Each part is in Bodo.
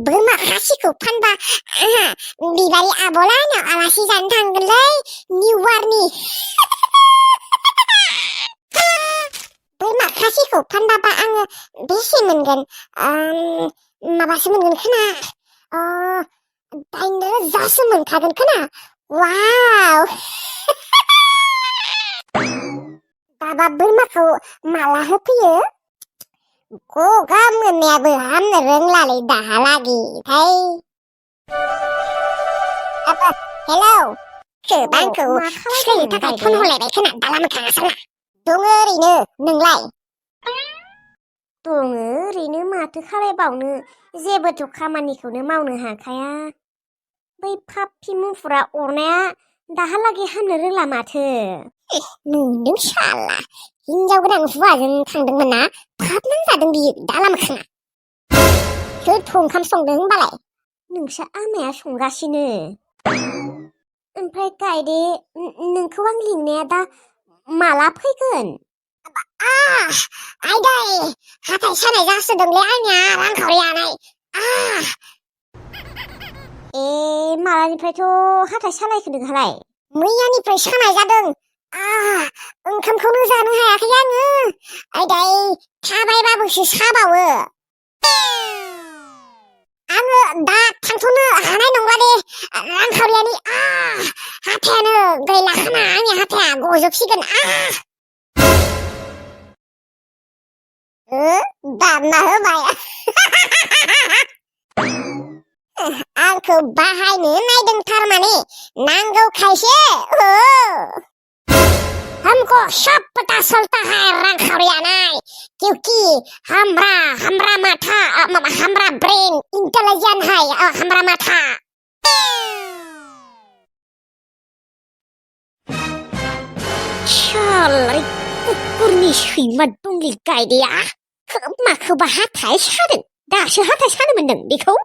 बोरमा खासिखौ फानबा आंहा बिबारि आब'लाहानाव आलासि जानो थांगोनलै निउ इयारनि। बोरमा खासिखौ फानबाबा आङो बेसे मोनगोन? माबासो मोनगोन खोना 8,000,000सो मोनखागोन खोना। वाव। बाबा बोरमाखौ माला होफैयो? गगा मोननायाबो हामनो रोंलालै दाहालागैहाय। हेलौ, आंखौ फुस्लायनो थाखाय फन हरलायबाय खोना दाला मोखाङा साला। दङ ओरैनो, नोंलाय? दङ ओरैनो माथो खालायबावनो, जेबोथ' खामानिखौनो मावनो हाखाया। बै फाफि मुफुरा अरनाया दाहालागै हामनो रोंला माथो। नोंदों साला हिनजाव गोदान हौवाजों थांदोंमोन ना, फाप नांजादों बियो दाला मोखाङा। सोरथ' ओंखाम संदों होनबालाय? नोंसा आमाया संगासिनो। ओमफ्राय गायदे, नोंखौ आं लिंनाया दा माला फैगोन? आयदै, हाथाय सानाय जासोदोंलै आंनिया, रांखावरि आनाय। मालानिफ्रायथ' हाथाय सानायखो नोंहालाय? मैयानिफ्राय सानाय जादों। ओंखामखौनो जानो हायाखै आङो। आयदै, थाबायबाबोसो साबावो। आङो दा थांथ'नो हानाय नंला दे, रांखावरियानि हाथायानो गैला खोना, आंनि हाथाया गजोबसिगोन। दानना होबाय। आंखौ बाहायनो नायदों थारमाने, नांगौखायसो। हमको सब पता चलता है रांखावरि आनाय, क्योंकि हमरा माथा हमरा ब्रेन इंटेलिजेंट है, हमरा माथा। सालाय कुकुरनि सैमा दंलै गायदेया, माखौबा हाथाय सादों, दासो हाथाय सानो मोनदों बेखौ?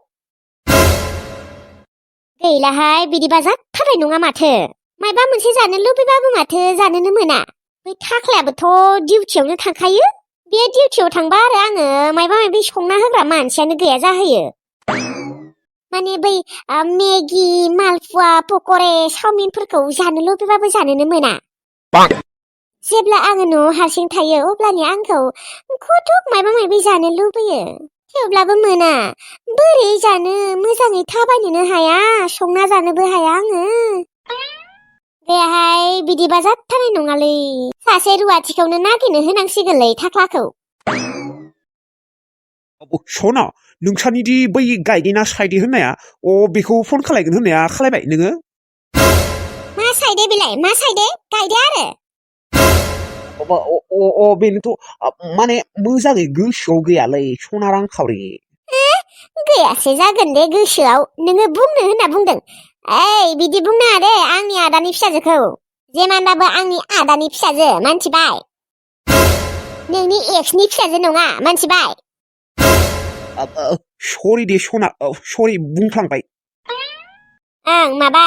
गैलाहाय, बिदिबा जाथारनाय नङा माथो। मायबा मोनसे जानो लुबैबाबो माथो जानोनो मोना। बै थाख्लायाबोथ' डिउटियावनो थांखायो। बे डिउटियाव थांबा आरो आङो मायबा मायबि संना होग्रा मानसियानो गैया जाहैयो। माने बै मेगि, मालपुवा, पक'रे, चावमिनफोरखौ जानो लुबैबाबो जानोनो मोना। जेब्ला आङो न'आव हारसिं थायो अब्लानिया आंखौ खथुक मायबा मायबि जानो लुबैयो, थेवब्लाबो मोना। बोरै जानो, मोजाङै थाबायनोनो हाया, संना जानोबो हाया आङो। देहाय, बिदिबा जाथारनाय नङालै, सासे रुवाथिखौनो नागिरनो होनांसिगोनलै थाख्लाखौ। सना, नोंसानिदि बै गायदेना साइडे होननाया, बेखौ फन खालायगोन होननाया खालायबाय नोङो? मा साइडे बेलाय, मा साइडे? गायदे आरो? बेनोथ' माने मोजाङै गोसोआव गैयालै सना रांखावरि। गैयासो जागोन दे गोसोआव, नोङो बुंनो होनना बुंदों। बिदि बुंनाङा दे आंनि आदानि फिसाजोखौ। जेमानबाबो आंनि आदानि फिसाजो, मानथिबाय? नोंनि एक्सनि फिसाजो नङा, मानथिबाय? सरि दे सना, सरि बुंफ्लांबाय। माबा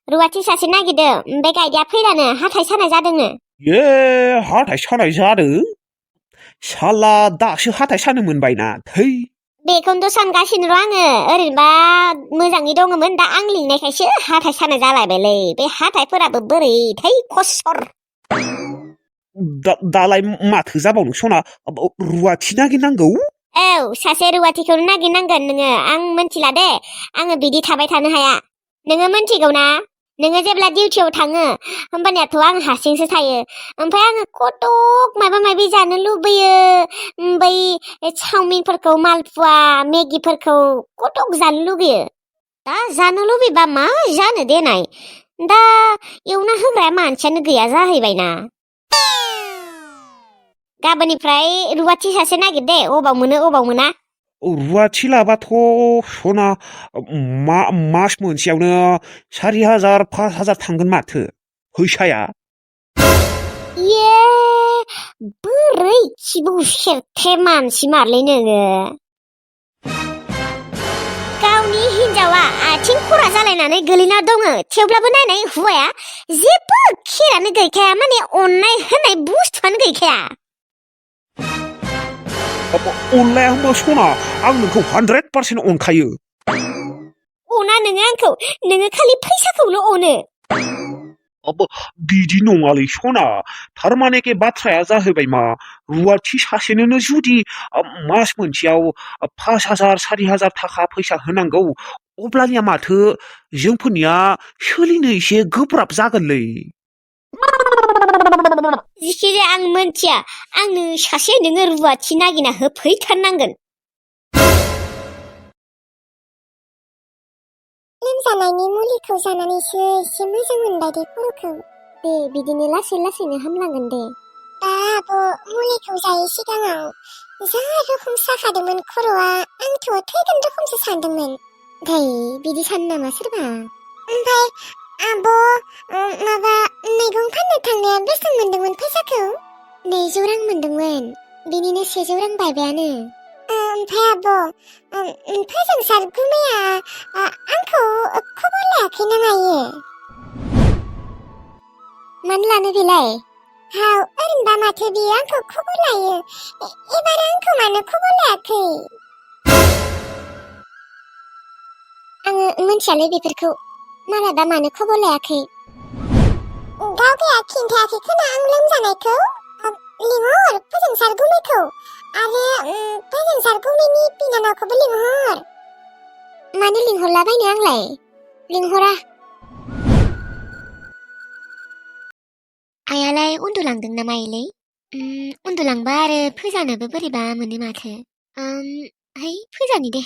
रुवाथि सासे नागिरदों, ओमफ्राय गायदेया फैलानो हाथाय सानाय जादोंनो। हाथाय सानाय जादों? साला दासो हाथाय सानो मोनबायना, थै। बेखौनोथ' सानगासिनो र' आङो। ओरैनोबा मोजाङै दङमोन, दा आं लिंनायखायसो हाथाय सानाय जालायबायलै। बे हाथायफोराबो बोरै थै खसर। दालाय माथो जाबावनो सना, रुवाथि नागिरनांगौ? सासे रुवाथिखौनो नागिरनांगोन नोङो। आं मोनथिला दे, आङो बिदि थाबाय थानो हाया। नोङो मोनथिगौ ना, नोङो जेब्ला डिउटियाव थाङो होमबानियाथ' आं हारसिंसो थायो। ओमफ्राय आङो कटक माबा माबि जानो लुबैयो। बै चावमिनफोरखौ, मालपुवा, मेगिफोरखौ कटक जानो लुगैयो। दा जानो लुबैबा मा जानो देनाय, दा एवना होग्रा मानसियानो गैया जाहैबायना। गाबोननिफ्राय रुवाथि सासे नागिर दे, अबाव मोनो अबाव मोना। रुवाथि लाबाथ' सना मास मोनसेयावनो 4,000 5,000 थांगोन माथो फैसाया। बोरै खिबौ सेरथे मानसि मारलै नोङो। गावनि हिनजावा आथिं खरा जालायनानै गोलैना दङ, थेवब्लाबो नायनाय हौवाया जेबो खेरानो गैखाया, माने अननाय होननाय बुस्थुआनो गैखाया। अनलाया होमबा सना, आं नोंखौ 100% अनखायो। अना नोङो आंखौ नोङो खालि फैसाखौल' अनो बिदि नङालै सना थारमाने बाथ्राया जाहैबाय मा रुवाथि सासेनोनो जुदि मास मोनसेयाव 5,000 4,000 थाखा फैसा होनांगौ अब्लानिया माथो जोंफोरनिया सोलिनो एसे गोब्राब जागोनलै जिखिजाया आं मोनथिया आंनो सासे नोङो रुवाथि नागिरना होफैथारनांगोन लोमजानायनि मुलिखौ जानानैसो एसे मोजां मोनबाय दे खर'खौ दे बिदिनो लासै लासैनो हामलांगोन दे दा आब' मुलिखौ जायै सिगाङाव जा रोखोम साखादोंमोन खर'आ आंथ' थैगोन रोखोमसो सानदोंमोन दाय बिदि सानो नामा सोरबा ओमफ्राय आब' माबा मैगं फाननो थांनाया बेसेबां मोनदोंमोन फैसाखौ 200 रां मोनदोंमोन बिनिनो 100 रां बायबायानो ओमफ्राय आब' फोजोंसार गुमैया आंखौ खबर लायाखै ना मायो मानो लानो बेलाय हाव ओरैनोबा माथो बियो आंखौ खबर लायो एबार आंखौ मानो खबर लायाखै आङो मोनथियालै बेफोरखौ मालाबा मानो खबर लायाखै गावगाया खिन्थायाखै खोना आं लोमजानायखौ लिंहर फोजोंसार गुमैखौ आरो फोजोंसार गुमैनि बिनानावखौबो लिंहर मानो लिंहरलाबायनो आंलाय लिंहरा आयालाय उन्दुलांदों ना मायोलै उन्दुलांबा आरो फोजानोबो बोरैबा मोनो माथो है फोजानि दे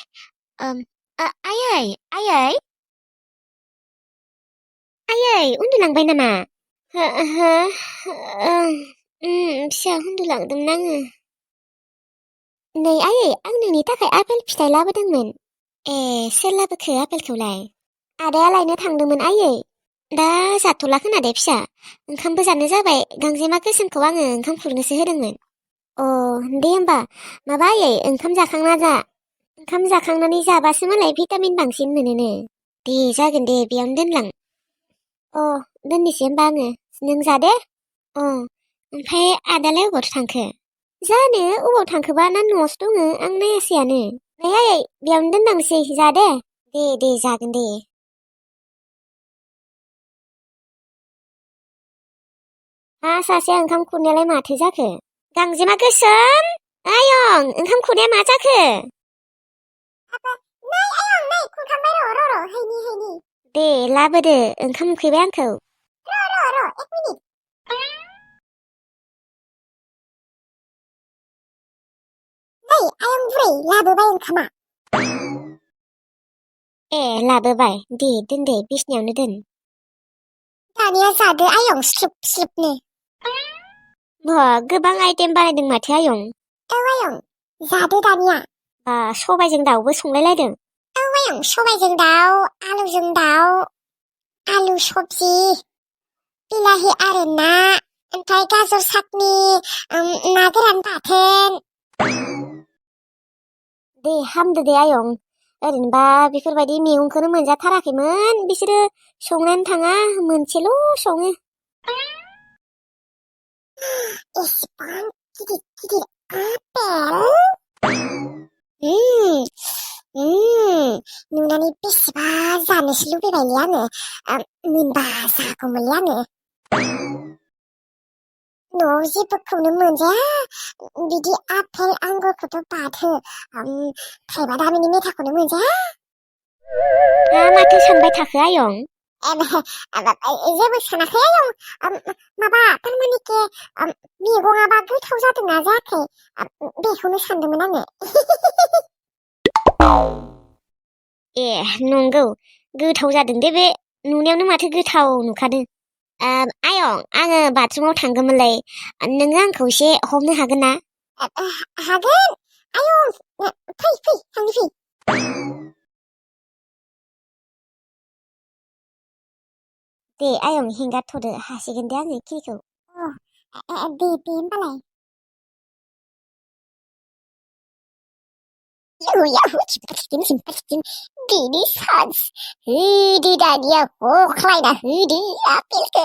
आयै आयै आयै उन्दुलांबाय नामा हो हो फिसा उन्दुलांदोंमोन आङो नै आयै आं नोंनि थाखाय आपेल फिथाइ लाबोदोंमोन ए सोर लाबोखो आपेलखौलाय आदाया लायनो थांदोंमोन आयै दा जाथ'ला खोनादे फिसा ओंखामबो जानो जाबाय गांजेमा गोसोमखौ आङो ओंखाम खुरनोसो होदोंमोन अ दे होमबा माबा आयै ओंखाम जाखांना जा ओंखाम जाखांनानै जाबासो मालाय भिटामिन बांसिन मोनोनो दे जागोन दे बेयावनो दोनलां अ दोननोसै होमबा आङो नों जा दे अ ओमफ्राय आदालाय अबावथो थांखो जानो अबाव थांखोबा ना न'आवसो दङ आं नायासैयानो नै आयै बेयावनो दोनलांसै जा दे दे जागोन दे सासे ओंखाम खुरनायालाय माथो जाखो गांजेमा गोसोम आयं ओंखाम खुरनाया मा जाखो नै आयं नै खुरखांबाय र' हैनि दे लाबोदो ओंखाम उखैबाय आंखौ र' 1 मिनिट नै आयं बुरै लाबोबाय ओंखामा ए लाबोबाय दे दोन दे बिसनायावनो दोन दानिया जादो आयं स्लुप स्लुपनो गोबां आइटेम बानायदों माथो आयं औ आयं जादो दानिया सबायजों दाउबो संलायलायदों औ आयं सबायजों दाउ आलुजों दाउ आलु सबजि बिलाहि आरो ना ओमफ्राय गाजर साटनि ना गोरान बाथोन दे हामदो दे आयं ओरैनोबा बेफोरबायदि मैगंखौनो मोनजाथाराखैमोन बिसोरो संनानै थाङा मोनसेल' सङो एसेबां गिदिर आपेल नुनानै बेसेबा जानोसो लुबैबायलै आङो मोनबा जागौमोनलै आङो न'आव जेबोखौनो मोनजाया बिदि आपेल आंगुरखौथ' बादहो थाइबा दामिनि मेथाइखौनो मोनजाया माथो सानबाय थाखो आयं जेबो सानाखै आयं माबा थारमाने मैगङाबा गोथाव जादोंना जायाखै बेखौनो सानदोंमोन आङो ए नंगौ गोथाव जादों दे बे नुनायावनो माथो गोथाव नुखादों आयं आङो बाथरुमाव थांगौमोनलै नोङो आंखौ एसे हमनो हागोन ना हागोन आयं फै थांनि फै दे आयं हेंगारथ'दो हासिगोन दे आङो खिनिखौ दे होमबालाय दिनै सान्स होदो दानिया हख्लायना होदो आपेलखौ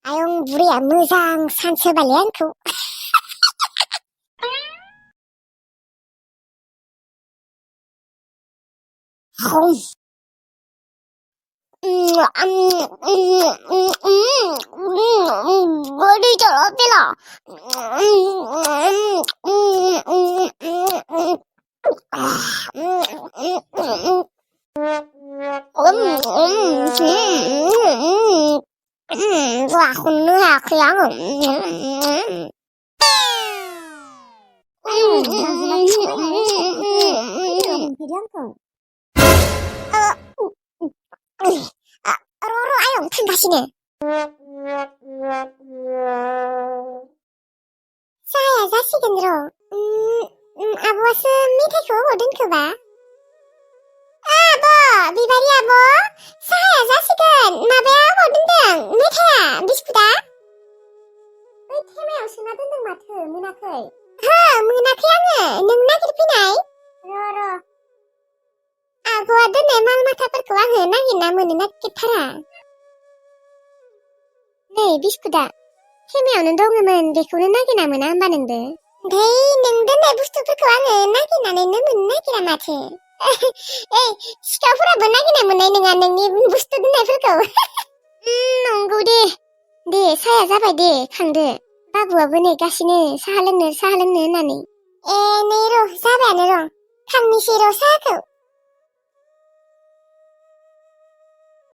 आयं बुरैया मोजां सान्स होबायलै आंखौ Body chọt thế là và con nữa là khéo Roro ayo tangga sini. Saya 자식은 로. 아버스 밑에서 오든 그봐. 아버, 비바리 아버. saya 자식은 마베야 오든 등 밑에야 미스부다. 왜 테메어 신나든 등 마트 문학을. 문학을 양은 능나기를 피나이. 로로. 아버와도 내 말 마타버고 왕은 나기나 문은 낫겠더라. 네, 비스쿠다. 헤매오는 동음은 베코는 나기나 문아 안 바는데. 데이, 능든 내 부스트불고 왕은 나기나 내 놈은 나기라 마트. 에이, 시켜보라 나기나 문아 있는가 능이 부스트든 내 불고. 농구디. 네, 사야 잡아야 강드. 바부와 분의 가시는 사할릉는 나니. 네로, 잡아야느로. 강미시로 사고.